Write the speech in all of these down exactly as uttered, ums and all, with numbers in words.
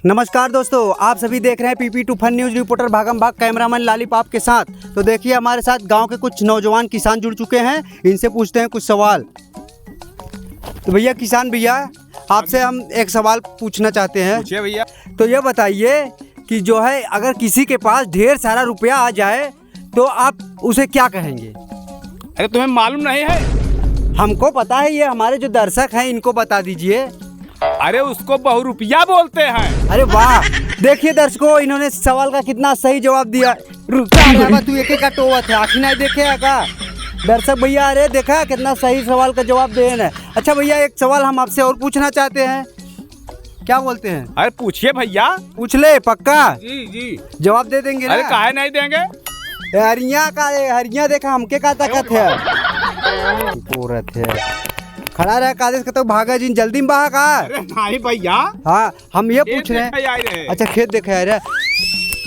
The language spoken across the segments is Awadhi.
नमस्कार दोस्तों, आप सभी देख रहे हैं PP to fun news, reporter Bhagam Bhag, cameraman lollipop के साथ। तो देखिए, हमारे साथ गांव के कुछ नौजवान किसान जुड़ चुके हैं, इनसे पूछते हैं कुछ सवाल। तो भैया, किसान भैया, आपसे हम एक सवाल पूछना चाहते हैं। पूछिए भैया। तो ये बताइए कि जो है, अगर किसी के पास ढेर सारा रुपया आ जाए तो आप उसे क्या कहेंगे? अरे, तुम्हें मालूम नहीं है? हमको पता है, ये हमारे जो दर्शक हैं, इनको बता दीजिए। अरे, उसको बहुरुपिया बोलते हैं। अरे वाह, देखिए दर्शकों, इन्होंने सवाल का कितना सही जवाब दिया। रुका रे बाबा, तू एके का टोवत है, आँखी नहीं देखे है का? दर्शक भैया, अरे देखा, कितना सही सवाल का जवाब दे रहे हैं। अच्छा भैया, एक सवाल हम आपसे और पूछना चाहते हैं, क्या बोलते हैं? अरे पूछिए भैया। पूछ ले, पक्का? जी, जी। जवाब दे देंगे ना? अरे काहे नहीं देंगे? ए, हरिया का, ए, हरिया देखा, हमके का ताकत है? पूरत है। खड़ा रहा, कादेस कतौ भागा जिन, जल्दी में बहा का? अरे नहीं भैया। हाँ, हम ये खेत पूछ रहे हैं। देखे आए रहे। अच्छा, खेत देखे आए रहे।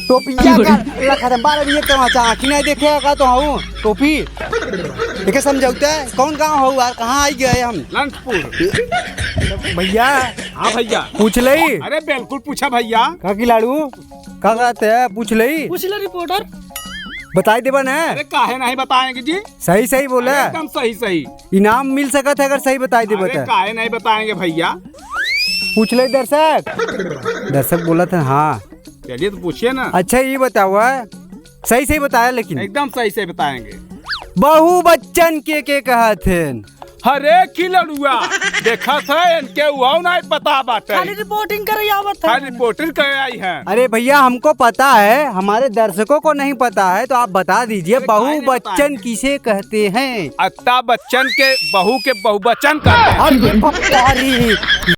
टोपिया का लखा था, बारह ये तमाचा, आँखी नहीं देखे का तो हूँ, टोपी। देखे समझौता है, कौन गाँव हो यार, कहाँ आई गए हम? लंचपुर। भैया। हाँ भैया। पूछ लई? अरे बिल्कुल पूछा भैया। का की लाड़ू? का कहते हैं, पूछ लई? पूछ ले रिपोर्टर। बताई देबा ना? अरे काहे नहीं बताएंगे जी? सही सही बोला। अरे एकदम सही सही। इनाम मिल सकत है अगर सही बताई देबा अरे तो। काहे नहीं बताएंगे भैया? पूछ ले दर्शक। दर्शक बोला था हाँ। चलिए तो पूछिए ना। अच्छा ये बताओ, सही सही बताया लेकिन। एकदम सही सही बताएंगे। बहु बच्चन के के कहत हैं? हरे की लड़ुआ, देखा था इनके उहाव नहीं पता बाटे। खाली रिपोर्टिंग करे आवत है। खाली रिपोर्टिंग करे आई है। अरे भैया, हमको पता है, हमारे दर्शकों को नहीं पता है, तो आप बता दीजिए, अरे बहु काहे नहीं बच्चन बताएंगे? किसे कहते हैं? अमिताभ बच्चन के बहू के बहुवचन कहते हैं। अरे बाप रे।